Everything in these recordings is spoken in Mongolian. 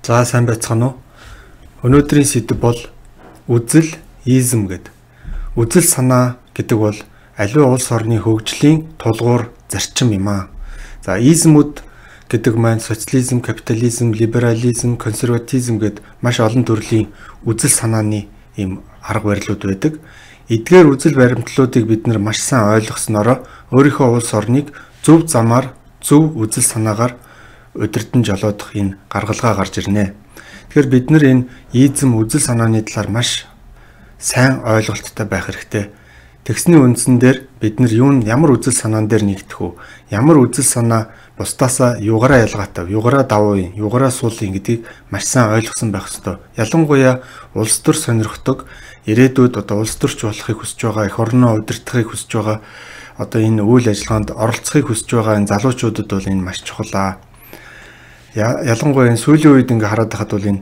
За сайн байцгаана уу? Өнөөдрийн сэдэв бол үзэл, изм гэдэг. Үзэл санаа гэдэг бол аливаа улс орны хөгжлийн тулгуур зарчим юм аа. За измүүд гэдэг маань социализм, капитализм, либерализм, консерватизм гэд маш олон төрлийн үзэл санааны ийм арга барилууд байдаг. Эдгээр үзэл баримтлалуудыг бид нар маш сайн ойлгоснороо өөрийнхөө улс орныг зөв замаар, зөв үзэл санаагаар удирдан жолоодох энэ гаргалгаа гарч ирнэ. Тэгэхээр бид нар энэ изм үзэл санааны талаар маш сайн ойлголттой байх хэрэгтэй. Тэгсний үндсэн дээр бид нар юун ямар үзэл санаан дээр нэгдэх үү? Ямар үзэл санаа бусдаасаа юугаараа ялгаатай, юугаараа давуу юм, юугаараа сул юм гэдгийг маш сайн ойлгосон байх ёстой. Ялангуяа улс төр сонирхдог, ирээдүйд одоо улс төрч болохыг хүсэж байгаа, эх орноо удирдахыг хүсэж байгаа, одоо энэ үйл ажиллагаанд оролцохыг хүсэж байгаа энэ залуучуудад бол энэ маш чухал аа. Ялангуяа энэ сүүлийн үед ингээ хараад байхад бол энэ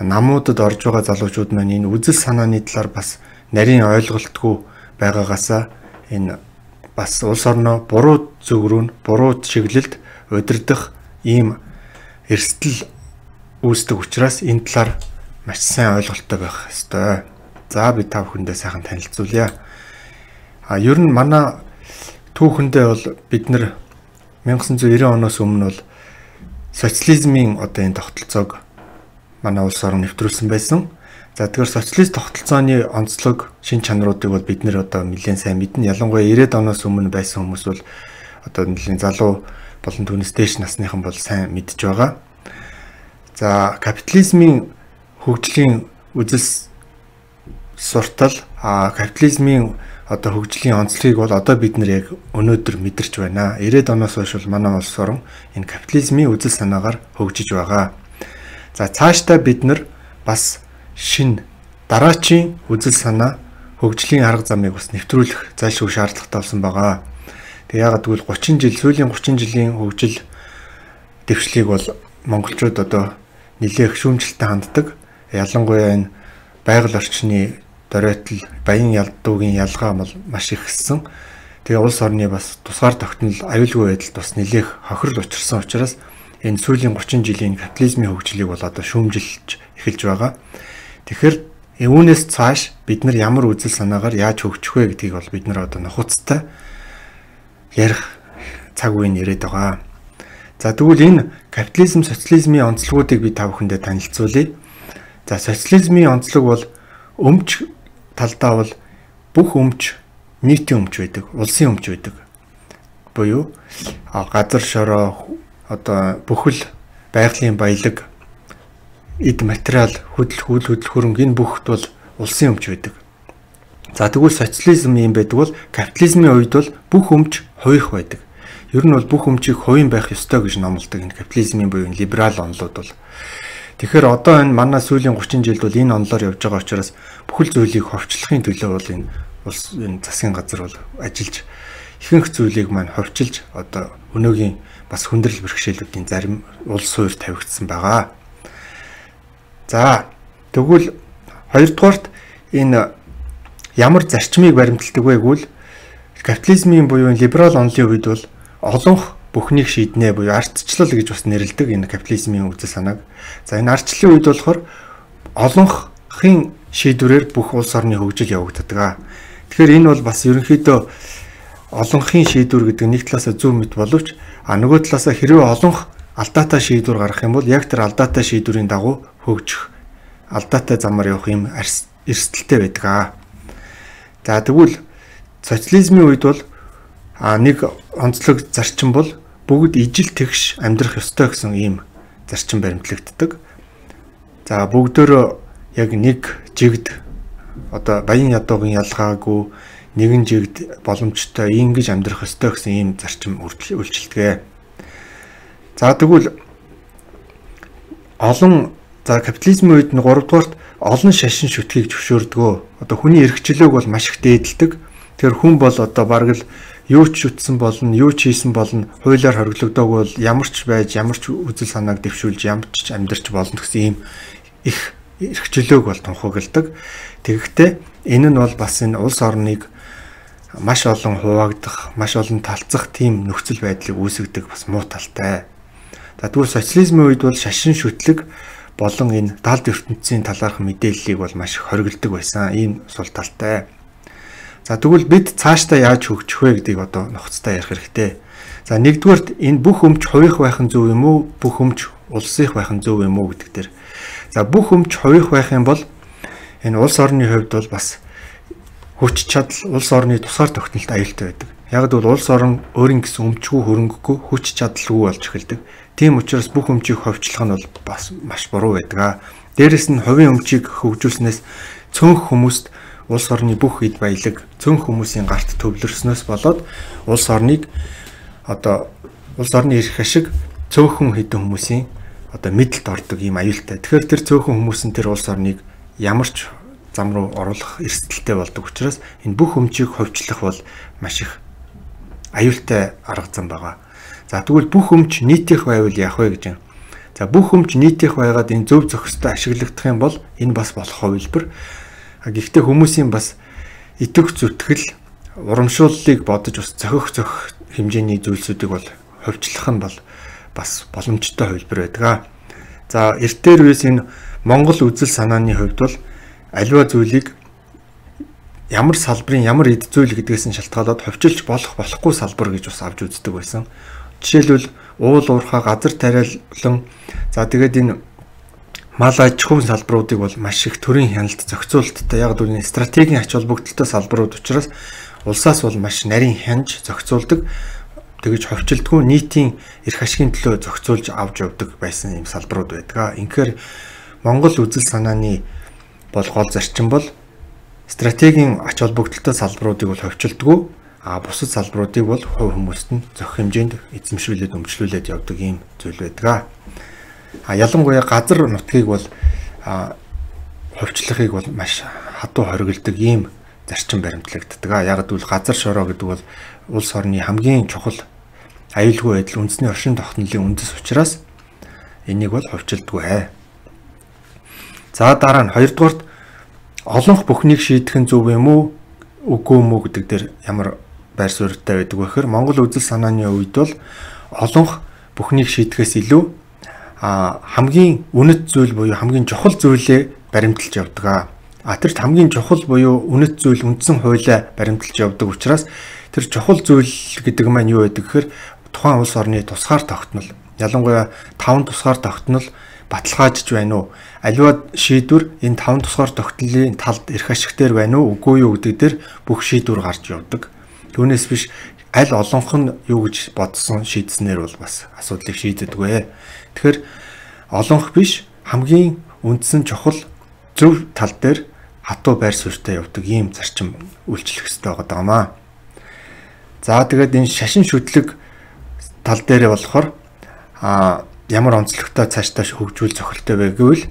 намуудад орж байгаа залуучууд маань энэ үзэл санааны талаар бас нарийн ойлголтгүй байгаагаасаа энэ бас улс орноо буруу зүг рүү нь буруу чиглэлд удирдах ийм эрсдэл үүсдэг учраас энэ талаар маш сайн ойлголттой байх ёстой. За би та бүхэндээ сайхан танилцуулъя. А ер нь манай түүхэндээ бол бид нар 1990 оноос өмнө бол социализмын одоо энэ тогтолцоог манай улс орон нэвтрүүлсэн байсан. За тэгэхээр социалист тогтолцооны онцлог шин чанаруудыг бол бид нэр одоо нэлээд сайн мэднэ. Ялангуяа 90-ад оноос өмнө байсан хүмүүс бол одоо нэлээд залуу болон түүнээс дээш насныхан бол сайн мэдж байгаа. За капитализмын хөгжлийн үзэл суртал, капитализмын одоо хөгжлийн онцлогийг бол одоо бид нэр яг өнөөдөр мэдэрч байна. 90-ад оноос хойш бол манай улс орон энэ капитализмын үзэл санаагаар хөгжиж байгаа. За цаашдаа бид нар бас шинэ дараачийн үзэл санаа хөгжлийн арга замыг бас нэвтрүүлэх зайлшгүй шаардлагатай болсон байгаа. Тэгээ яагаад гэвэл 30 жил, сүүлийн 30 жилийн хөгжил дэвшлийг бол монголчууд одоо нэлээх шүүмжлэлтэй ханддаг. Ялангуяа энэ байгаль орчны доройтол, баян ялдуугийн ялгаа бол маш их хэссэн. Тэгээ улс орны бас тусгаар тогтнол аюулгүй байдалд бас нэлээх хохирол учирсан учраас энэ сүүлийн 30 жилийн капитализмын хөгжлийг бол одоо шүүмжилж эхэлж байгаа. Тэгэхээр үүнээс цааш бид нар ямар үзэл санаагаар яаж хөгжих вэ гэдгийг бол бид нар одоо нухацтай ярих цаг үе нь ирээд байгаа. За тэгвэл энэ капитализм, социализмын онцлогуудыг би та бүхэндээ танилцуулъя. За социализмын онцлог бол өмч талдаа бол бүх өмч нийтийн өмч байдаг, улсын өмч байдаг. Буюу газар шороо, одоо бүхэл байгалийн баялаг, эд материал, хөдөл хөрөнгө энэ бүхт бол улсын өмч байдаг. За тэгвэл социализм юм байдаг бол капитализмын үед бол бүх өмч хувийнх байдаг. Ер нь бол бүх өмчийг хувийн байх ёстой гэж номлодог энэ капитализмын буюу либерал онолууд бол. Тэгэхээр одоо энэ манай сүүлийн 30 жилд бол энэ онолоор явж байгаа учраас бүхэл зүйлийг ховчлохын төлөө бол энэ улс энэ засгийн газар бол ажиллаж ихэнх зүйлийг маань ховчилж одоо өнөөгийн бас хүндрэл бэрхшээлүүдийн зарим улс суурь тавигдсан байгаа. За тэгвэл хоёрдугаарт энэ ямар зарчмыг баримталдаг вэ гэвэл капитализмын буюу либерал онолын үед бол олонх бүхнийг шийднэ буюу ардчлал гэж бас нэрлэдэг энэ капитализмын үзэл санааг. За энэ ардчлалын үед болохоор олонхын шийдвэрээр бүх улс орны хөгжил явагддаг. Тэгэхээр энэ бол бас ерөнхийдөө олонхын шийдвэр гэдэг нэг талаасаа зөв мэт боловч нөгөө талаасаа хэрвээ олонх алдаатай шийдвэр гаргах юм бол яг тэр алдаатай шийдвэрийн дагуу хөгжих, алдаатай замаар явах юм эрсдэлтэй байдаг. За тэгвэл социализмын үед бол нэг онцлог зарчим бол бүгд ижил тэгш амьдрах ёстой гэсэн ийм зарчим баримтлагддаг. За бүгдөө яг нэг жигд одоо баян ядуугийн ялгаагүй нэгэн жигд боломжтой ингэж амьдрах ёстой гэсэн ийм зарчим үйлчилдэг. За тэгвэл олон за капитализмын үед нь 3 дугаарт олон шашин шүтгийг зөвшөөрдөг. Одоо хүний эрх чөлөөг бол маш их дээдэлдэг. Тэгэхээр хүн бол одоо бараг л юу ч шүтсэн болно, юу ч хийсэн болно, хуулиар хориглогдоогүй бол ямар ч байж, ямар ч үзэл санааг дэвшүүлж, ямар ч амьдарч болно гэсэн ийм их эрх чөлөөг бол тунхагладаг. Тэгэхдээ энэ нь бол бас энэ улс орныг маш олон хуваагдах, маш олон талцах тийм нөхцөл байдлыг үүсгэдэг бас муу талтай. За тэгвэл социализмын үед бол шашин шүтлэг болон энэ далд ертөнцийн талаарх мэдээллийг бол маш их хориглодог байсан. Ийм сул талтай. За тэгвэл бид цаашдаа яаж хөгжих вэ гэдгийг одоо нухацтай ярих хэрэгтэй. За нэгдүгээрт энэ бүх өмч хувийнх байх нь зөв юм уу? Бүх өмч улсынх байх нь зөв юм уу гэдэг дээр. За бүх өмч хувийнх байх юм бол энэ улс орны хувьд бол бас хүч чадал улс орны тусгаар тогтнолт аюултай байдаг. Яг гэвэл улс орон өөрийн гэсэн өмчгүй хөрөнгөгүй хүч чадалгүй болж эхэлдэг. Тийм учраас бүх өмчийг ховчлох нь бол бас маш буруу байдаг. Дээрэс нь хувийн өмчийг хөгжүүлснээс цөөнх хүмүүст улс орны бүх эд баялаг цөөнх хүмүүсийн гарт төвлөрснөөс болоод улс орныг одоо улс орны эрх ашиг цөөхөн хэдэн хүмүүсийн одоо мэдлэлд ордог ийм аюултай. Тэгэхээр тэр цөөхөн хүмүүс нь тэр улс орныг ямар ч зам руу оруулах эрсдэлтэй болдог учраас энэ бүх өмчийг ховчлох бол маш их аюултай арга зам байгаа. За тэгвэл бүх өмч нийтийнх байвал яах вэ гэж юм. За бүх өмч нийтийнх байгаад энэ зөв зохистой ашиглагдах юм бол энэ бас болох хувилбар. Гэхдээ хүмүүсийн бас итгэх зүтгэл урамшууллыг бодож бас зохих зөх хэмжээний зүйлсүүдийг бол ховчлох нь бол бас боломжтой хувилбар байдаг. За эртээр үеэс энэ Монгол үзэл санааны хувьд бол аливаа зүйлийг ямар салбарын ямар эд зүйл гэдгээс нь шалтгаалаад ховчилж болох болохгүй салбар гэж бас авч үздэг байсан. Жишээлбэл уул уурхай, газар тариалан, за тэгээд энэ мал аж ахуйн салбаруудыг бол маш их төрийн хяналт зохицуулттай, яг гэвэл стратегийн ач холбогдолтой салбарууд учраас улсаас бол маш нарийн хянаж зохицуулдаг, тэгж ховчилдгүй нийтийн эрх ашигын төлөө зохицуулж авч явдаг байсан юм салбарууд байдаг. Инхээр Монгол үзэл санааны бол гол зарчим бол стратегийн ач холбогдолтой салбаруудыг бол ховчилдгүй, а бусад салбаруудыг бол хувь хүмүүст нь зохих хэмжээнд эзэмшүүлээд өмчлүүлээд явдаг ийм зүйл байдаг. А ялангуяа газар нутгийг бол ховчлохыг бол маш хатуу хориглодог ийм зарчим баримтлагддаг. Яг гэвэл газар шороо гэдэг бол улс орны хамгийн чухал аюулгүй байдал үндэсний оршин тогтнолын үндэс учраас энийг бол ховчилдгүй. За дараа нь хоёрдугаарт олонх бүхнийг шийдэх нь зөв юм уу үгүй юм уу гэдэг дээр ямар байр суурьтай байдаг вэ гэхээр Монгол үзэл санааны үед бол олонх бүхнийг шийдэхээс илүү хамгийн үнэт зүйл буюу хамгийн чухал зүйлээ баримталж явдаг. А тэр хамгийн чухал буюу үнэт зүйл үндсэн хуулиа баримталж явдаг учраас тэр чухал зүйл гэдэг маань юу байдаг гэхээр тухайн улс орны тусгаар тогтнол, ялангуяа 5 тусгаар тогтнол баталгаажж байна уу? Аливаа шийдвэр энэ 5 тусгаар тогтнолын талд эрх ашиг дээр байна уу, үгүй юу гэдэг дээр бүх шийдвэр гарч явдаг. Түүнээс биш аль олонх нь юу гэж бодсон шийдснээр бол бас асуудлыг шийддэггүй. Тэгэхээр олонх биш хамгийн үндсэн чухал зөв тал дээр хатуу байр суурьтай явдаг ийм зарчим үйлчлэх ёстой байгаа юм аа. За тэгээд энэ шашин шүтлэг тал дээрээ болохоор ямар онцлогтой цаашдаа хөгжүүл зохилтой вэ гэвэл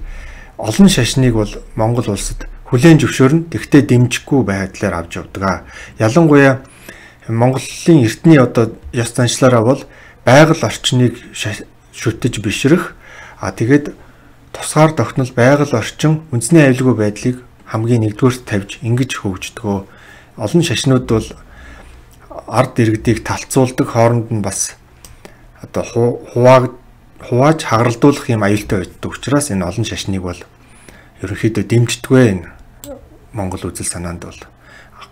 олон шашныг бол Монгол улсад хүлээн зөвшөөрнө, тэгтээ дэмжихгүй байдлаар авч явдаг. Ялангуяа Монголын эртний одоо ёс заншлаараа бол байгаль орчныг шүтэж бишрэх, тэгээд тусгаар тогтнол байгаль орчин үндэсний аюулгүй байдлыг хамгийн нэгдүгээрт тавьж ингэж хөгждөг. Олон шашнууд бол ард иргэдийг талцуулдаг, хооронд нь бас одоо хувааж хагаралдуулах юм аюултай байдаг учраас энэ олон шашныг бол ерөнхийдөө дэмждэггүй энэ Монгол үзэл санаанд бол.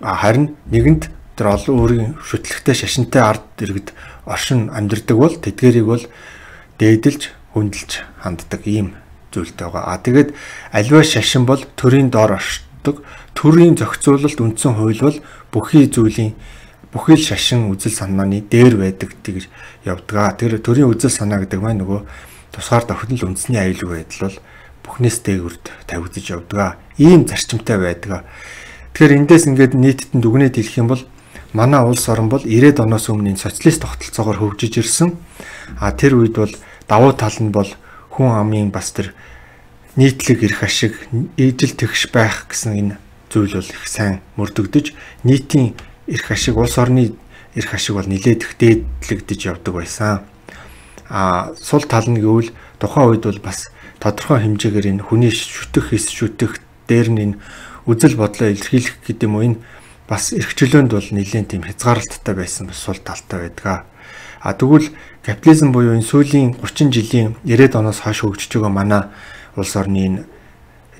Харин нэгэнт тэр олон өөрийн шүтлэгтэй шашинтай ард иргэд оршин амьдардаг бол тэдгэрийг бол дээдэлж хүндэлж ханддаг ийм зүйлтэй байгаа. А тэгээд аливаа шашин бол төрийн доор оршдог. Төрийн зохицуулалт үндсэн хууль бол бүхий зүйлийн бүхий л шашин үзэл санааны дээр байдаг гэж явдаг. Тэр төрийн үзэл санаа гэдэг маань нөгөө тусгаар тогтнол үндэсний аюулгүй байдал бол бүхнээс дээгүрт тавигдаж явдаг. Ийм зарчимтай байдаг. Тэгэхээр эндээс ингээд нийтэд нь дүгнээд хэлэх юм бол манай улс орон бол 90-ад оноос өмнө энэ социалист тогтолцоогоор хөгжиж ирсэн. А тэр үед бол давуу тал нь бол хүн амын бас тэр нийтлэг эрх ашиг, ижил тэгш байх гэсэн энэ зүйл бол их сайн мөрдөгдөж нийтийн эрх ашиг, улс орны эрх ашиг бол нэлээд их дээдлэгдэж явдаг байсан. А сул тал нь гэвэл тухайн үед бол бас тодорхой хэмжээгээр энэ хүний шүтэх, эс шүтэх дээр нь энэ үзэл бодлоо илэрхийлэх гэдэг юм уу энэ бас эрх чөлөөнд бол нэлээд тийм хязгаарлалттай байсан бас сул талтай байдаг. А тэгвэл Капитализм буюу энэ сүүлийн 30 жилийн 90-ад оноос хойш хөгжиж байгаа манай улс орны энэ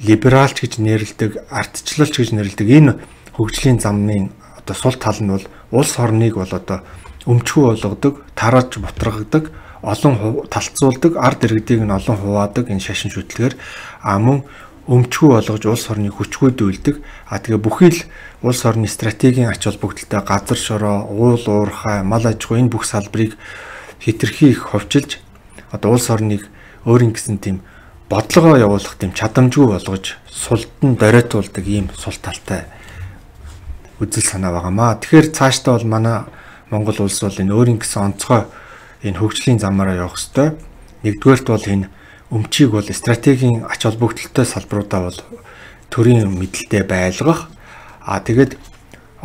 либералч гэж нэрлэдэг, ардчлалч гэж нэрлэдэг энэ хөгжлийн замын одоо сул тал нь бол улс орныг бол одоо өмчхүү болгодог, тарааж бутаргадаг, олон талцуулдаг, ард иргэдийг нь олон хуваадаг энэ шашин шүтлгээр мөн өмчхүү болгож улс орныг хүчгүй дүүлдэг. Тэгээ бүхий л улс орны стратегийн ач холбогдолтой газар шороо, уул уурхай, мал аж ахуй энэ бүх салбарыг хэтэрхий их ховчилж одоо улс орныг өөрийн гэсэн тийм бодлогоо явуулах тийм чадамжгүй болгож сулд нь доройтуулдаг ийм сул талтай үзэл санаа байгаамаа. Тэгэхээр цаашдаа бол манай Монгол улс бол энэ өөрийн гэсэн онцгой энэ хөгжлийн замаараа явах ёстой. Нэгдүгээрт бол энэ өмчийг бол стратегийн ач холбогдолтой салбаруудаа бол төрийн мэдлэлтэй байлгах. Тэгээд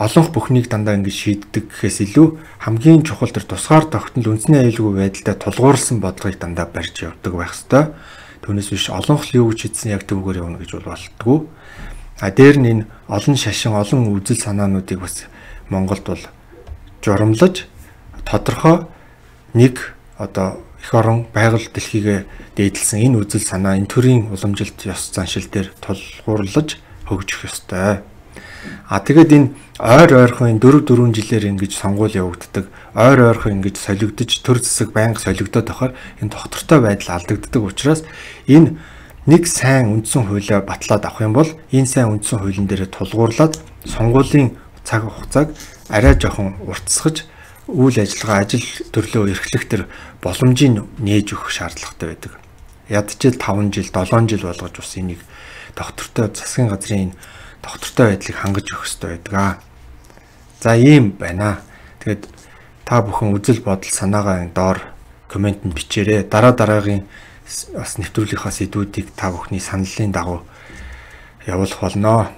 олонх бүхнийг дандаа ингэж шийддэг гэхээс илүү хамгийн чухал тэр тусгаар тогтнол үндэсний аюулгүй байдалтай тулгуурласан бодлогыг дандаа барьж явдаг байх ёстой. Түүнээс биш олонх л юу гэж хэлсэн яг түүгээр явна гэж бол болтгоо. Дээр нь энэ олон шашин, олон үзэл санаануудыг бас Монголд бол журамлаж тодорхой нэг одоо эх орон байгаль дэлхийгээ дээдэлсэн энэ үзэл санаа энэ төрийн уламжилт ёс заншил дээр тулгуурлаж хөгжих ёстой. Тэгээд энэ ойр ойрхон энэ 4 жилээр ингэж сонгуул явагддаг. Ойр ойрхон ингэж солигдож төр зэсэг байнга солигдоод байхаар энэ тогтвортой байдал алдагддаг учраас энэ нэг сайн үндсэн хуулиа батлаад авах юм бол энэ сайн үндсэн хуулийн дээр тулгуурлаад сонгуулийн цаг хугацааг арай жоохон уртасгаж үйл ажиллагаа ажил төрлөө эрхлэх тэр боломжийг нээж өгөх шаардлагатай байдаг. Ядчил 5 жил, 7 жил болгож бас энийг тогтвортой засгийн газрын энэ тогтвортой байдлыг хангаж өгөх ёстой байдаг. За ийм байна. Тэгээд та бүхэн үзэл бодол санаагаа доор комментэнд бичээрэй. Дараа дараагийн бас нэвтрүүлгийнхаа сэдвүүдийг та бүхний саналын дагуу явуулах болно.